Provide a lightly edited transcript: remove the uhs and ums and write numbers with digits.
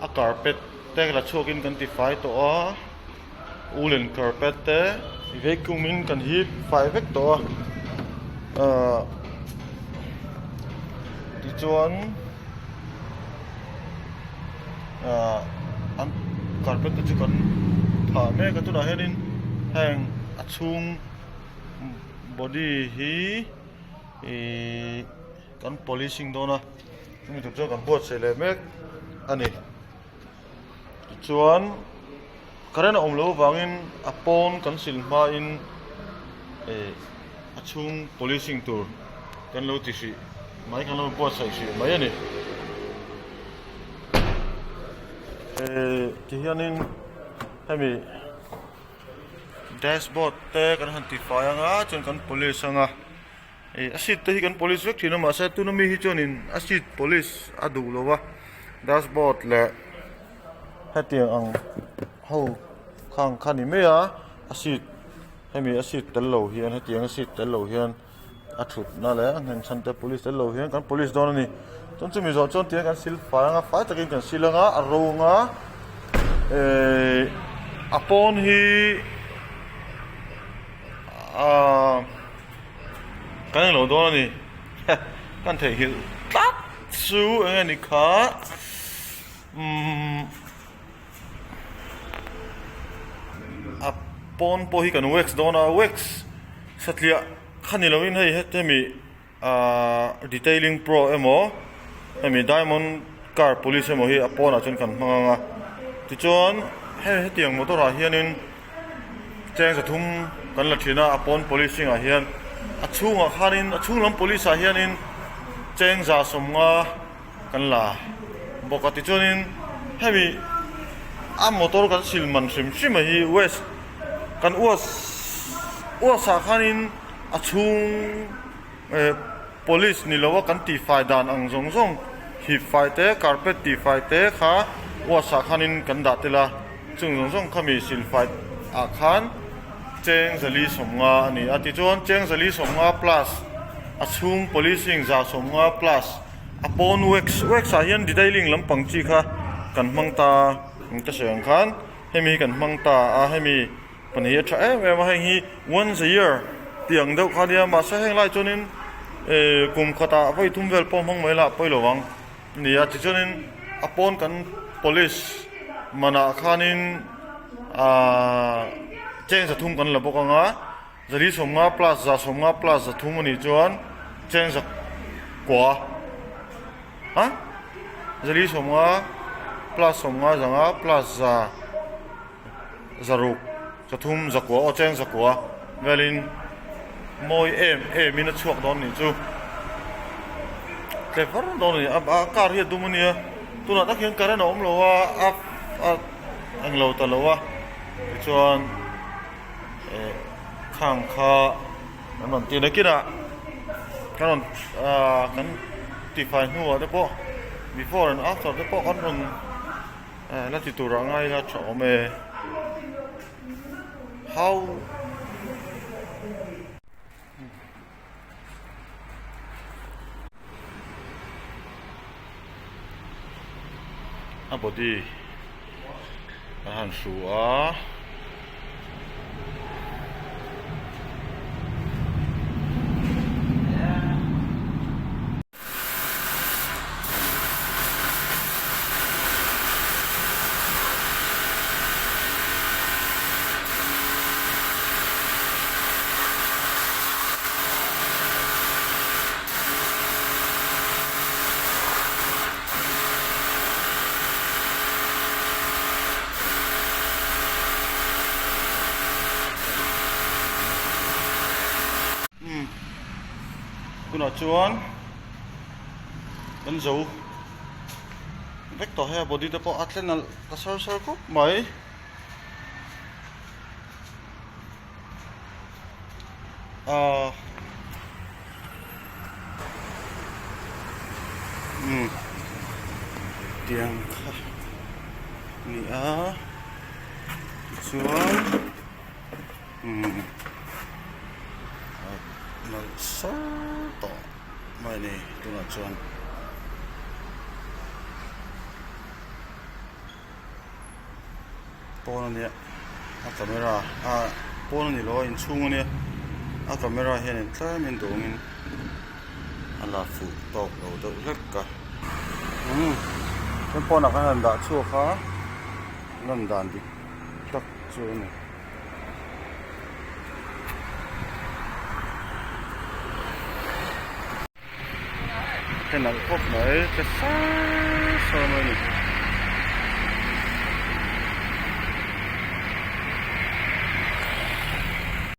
A carpet te la chhuakin kan ti fai tawh a woolen carpet te vacuum in kan hip fai vek tawh a ahh tichuan ahh an carpet te chu kan phah mek a tunah hianin heng a chhung body hi ihh. Kan policing dawn a, chumi tur chuan kan buatsaih leh mek a ni. Tichuan current a awm loh avangin a pawn kan sil hmain eh a chhung policing tur kan lo ti hrih mai kan lo buatsaih hrih mai a ni. Eh tihianin hemi dashboard te kan han tifai anga chuan kan police anga. Ih a seat te hi kan polish vek thin a mahse tuna mi hi chuanin a seat polish a duh lo va dashboard leh hetiang ang ho khang kha ni mai a a seat hemi a seat tel lo hian hetiang a seat tel lo hian a thutna leh a nghen chhan te polish tel lo hian kan polish dawn a ni chuan chumi zawh chuan tiang kan sil fai anga fai takin kan sil anga a ro anga ehh a pawn hi ahh. Kan englo dawn a ni kan theihnghilh tlat chu eng nge ni kha umm a pawn pawh hi kan wax dawn a wax satliah kha ni lovin hei hemi ahh detailing pro emaw hemi diamond car polish emaw hi a pawnah chuan kan hmang ang a tichuan hei hetiang motor ah hianin. Cheng zathum kan la thin a, a pawn policing ah hian a chhungah khanin a chhung lam police ah hianin cheng za sawmnga kan la bawk a tichuanin hemi a motor kan sil man hrim hrim a hi west kan uas uas ah khanin a chhung eh police ni lo a kan tihfai dan ang zawng zawng hip fai te carpet tihfai te kha uas ah khanin kan dah tel a. Chung zawng zawng khami silfai ah khan cheng zali sawmnga a ni a, tichuan cheng zali sawmnga plus a chhung policing za sawmnga plus a pawn wax wax ah hian detailing lampang chi kha kan hmang ta ka sawi ang khan hemi hi kan hmang ta a hemi pahnih hi a tha em em a heng hi once a year tih ang deuh kha nia mahse heng lai chuanin eh kum khatah vawi thum vel pawh hmang mai lah pawi lo ang. Nia tichuanin a pawn kan police manah khanin ahh cheng zathum kan la bawk ang a zali sawmnga plus za sawmnga plus zathum a nih chuan cheng za kua a zali sawmnga plus sawmnga zanga plus za zaruk zathum zakua aw cheng zakua velin mawi em em in a chhuak dawn nih chu tle var dawn a ni a car hi a dum a nia tunah tak hian current a awm lo a a a englo ta lo a tichuan eh khang kha an rawn ti nakinah kan rawn ah kan tifai hnuah te pawh before and after te pawh kan rawn. Eh la ti tur ah ngai ila tha awm e how a body a han hru a. Tunah chuan kan zo vek tawh hei a body te pawh a tle nalh ta sar sar khawp mai. Ahh umm tiang kha a ni a tichuan umm nalh sar tawh mai a ni tunah chuan. Pawn a nia a camera ah pawn a ni lo a inchhung a nia a camera hianin tlemin duangin a la fuh tawk lo deuh hlek a umm chuan pawnah khan han dah chhuak a lan dan dik tak chu a ni. Ka nalh khawp mai ka sar sar mai a ni.